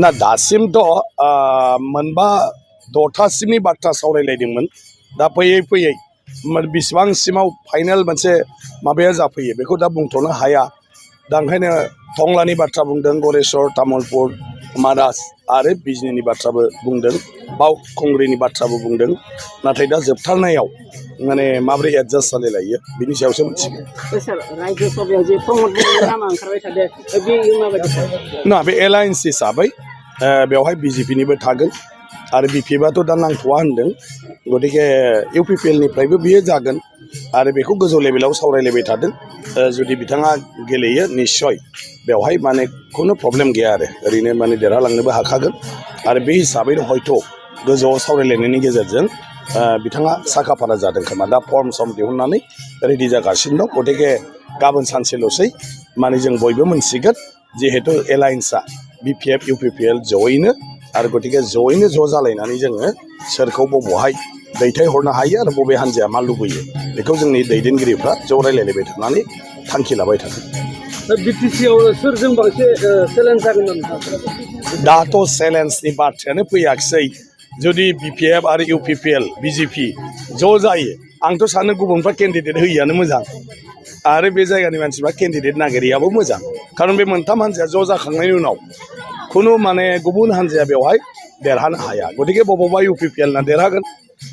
ना दासिमथ' मोनबा द'थासिमनि बाथ्रा सावरायलायदोंमोन दा फैयै फैयै बेसेबांसिमाव फाइनाल मोनसे माबाया जाफैयो बेखौ दा बुंथ'नो हाया दा ओंखायनो टंलानि बाथ्रा बुंदों गरेस्वर तामुलपुर मानास आरो बिजनीनि बाथ्राबो बुंदों बावखुंग्रिनि बाथ्राबो बुंदों नाथाय दा जोबथारनायाव माने माबोरै एडजास्ट जालायलायो बिनि सायावसो मिथिगोन रायजो सभायाव जे प्रमद बर'नि नामा ओंखारबाय थादों बे माबायदि ना बे एलायन्स हिसाबै बेवहाय बिजेपिनिबो थागोन आरो बिपिएफआथ' दा नांथ'वा होनदों गतिके इउपिपिएलनिफ्रायबो बियो जागोन आरो बेखौ गोजौ लेभेलाव सावरायलायबाय थादों जुदि बिथाङा गेलेयो निस्सय बेवहाय माने खुनु प्रब्लेम गैया आरो ओरैनो माने देरहालांनोबो हाखागोन आरो बे हिसाबैनो हयथ' गोजौआव सावरायलायनायनि गेजेरजों बिथाङा साखाफारा जादों खोमा दा फर्म सम दिहुननानै रेडि जागासिनो दं गतिके गाबोन सानसेल'सै माने जों बयबो मोनसिगोन जिहेतु एलायन्सआ बिपिएफ इउपिपिएल जयैनो आरो गतिके जयैनो ज' जालायनानै जोङो सोरखौ बबेहाय दैथायहरनो हायो आरो बबे हान्जाया मा लुबैयो बेखौ जोंनि दैदेनगिरिफ्रा ज' रायलायलायबाय थानानै थांखि लाबाय थादों बिटिसिआव सोरजों बांसिन चेलेन्ज जागोन नोंथां दाथ' चेलेन्जनि बाथ्रायानो फैयाखिसै जुदि बिपिएफ आरो इउपिपिएल बिजेपि ज' जायो आंथ' सानो गुबुनफ्रा केन्डिडेट होयियानो मोजां आरो बे जायगानि मानसिफ्रा केन्डिडेट नागिरियाबो मोजां खारन बे मोनथाम हान्जाया ज' जाखांनायनि उनाव खुनु माने गुबुन हान्जाया बेवहाय देरहानो हाया गतिके बबावबा इउपिपिएलना देरहागोन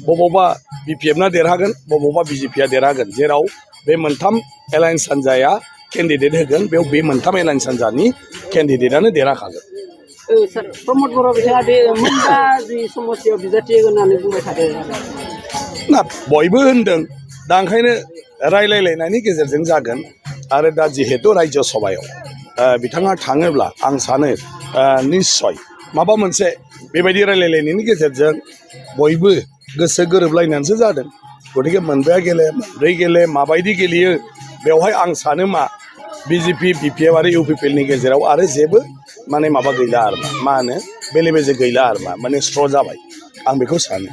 बबावबा बिपिएफना देरहागोन बबावबा बिजेपिया देरहागोन जेराव बे मोनथाम एलायन्स हान्जाया केन्डिडेट होगोन बेयाव बे मोनथाम एलायन्स हान्जानि केन्डिडेटआनो देरहाखागोन सार प्रमद बर' बिथाङा बे मोनबा जि समस्यायाव बिजाथि होननानै बुंबाय थादों ना बयबो होनदों दा ओंखायनो रायलायलायनायनि गेजेरजों जागोन आरो दा जिहेतु रायजो सभायाव बिथाङा थाङोब्ला आं सानो निस्सय माबा मोनसे बेबायदि रायलायलायनायनि गेजेरजों बयबो गोसो गोरोबलायनानैसो जादों गतिके मोनबाया गेले मोनब्रै गेले माबायदि गेलेयो बेवहाय आं सानो बिजेपि बिपिएफ आरो इउपिपिएलनि गेजेराव आरो जेबो माने माबा गैला आरो मा होनो बेले बेजे गैला आरो माने स्ट्र' जाबाय आं बेखौ सानो